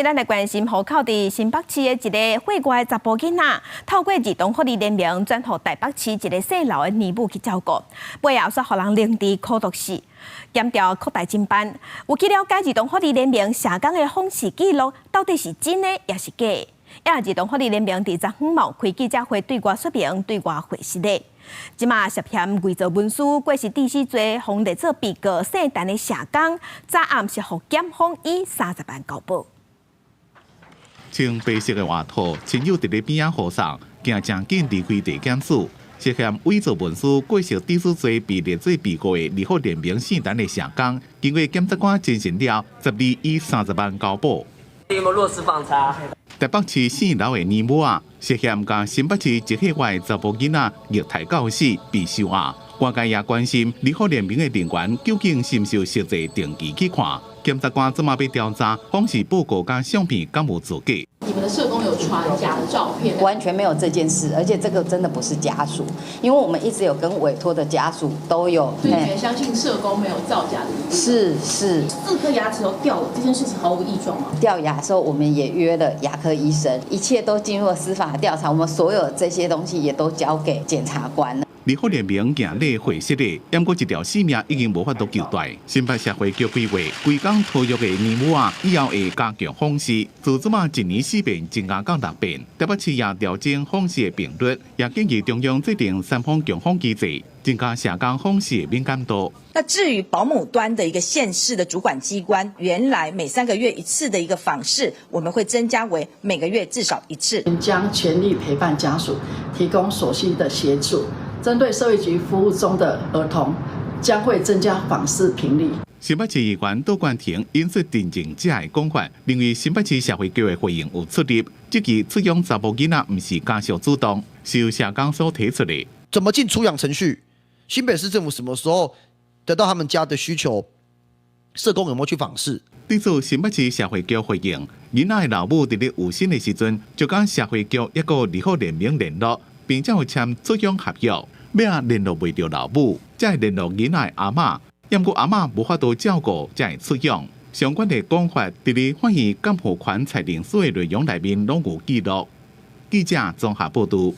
咱來關心戶口佇新北市的一个歲外查埔囡仔，透過兒童福利聯盟轉予台北市一个姓劉的奶母去照顧，尾後煞予人凌遲苦毒死，檢調擴大偵辦。有去了解兒童福利聯盟社工的訪視記錄到底是真的抑是假的？也兒童福利聯盟佇昨昏嘛開記者會對外說明、對外解釋的。這馬涉嫌偽造文書、過失致死罪，予列做被告姓陳的社工，昨暗是予檢方以30萬交保。穿白色的外套，親友佇咧邊仔護送，行誠緊離開地檢署。涉嫌偽造文書、過失致死罪被列做被告的兒福聯盟姓陳的社工，經過檢察官偵訊了，12以30萬交保。有無落實訪查？台北市姓劉的奶母啊，涉嫌共新北市一歲外查埔囡仔虐待到死，被收押。外界也關心兒福聯盟的人員究竟是毋是有實際定期去看？檢察官這馬欲調查訪視報告佮相片敢有造假？你們的社工有傳假的照片？完全沒有這件事，而且這個真的不是家屬，因為我們一直有跟委託的家屬都有。所以你們相信社工沒有造假的？是是。四顆牙齒都掉了，這件事情毫無異狀嗎？掉牙的時候，我們也約了牙科醫生，一切都進入了司法調查，我們所有這些東西也都交給檢察官了。兒福聯盟行禮會失的，毋過一條性命已經無法度救回。新北社會局規劃，規工托育的奶母啊，以後會加強訪視，自這馬一年四遍增加到六遍。台北市也調整訪視的頻率，也建議中央制定三方共訪機制，增加社工訪視的敏感度。那至於保姆端的一個縣市的主管機關，原來每3個月一次的一個訪視，我們會增加為每個月至少一次。將全力陪伴家屬，提供所需的協助。針對社會局服務中的兒童，將會增加訪視頻率。新北市議員杜冠廷引述陳情者的講法，認為新北市社會局的回應有出入，這起出養查埔囡仔毋是家屬主動，是由社工所提出的。怎麼進出養程序？新北市政府什麼時候得到他們家的需求？社工有沒有去訪視？對此，新北市社會局回應，囡仔的老母佇咧有身的時陣，就佮社會局抑閣兒福聯盟聯絡，並且有簽出養合約。尾仔聯絡袂著老母，才會聯絡囡仔的阿嬤。毋過阿嬤無法度照顧，才會出養。相關的講法，佇咧法院監護權裁定書的內容內面攏有記錄。記者綜合報導。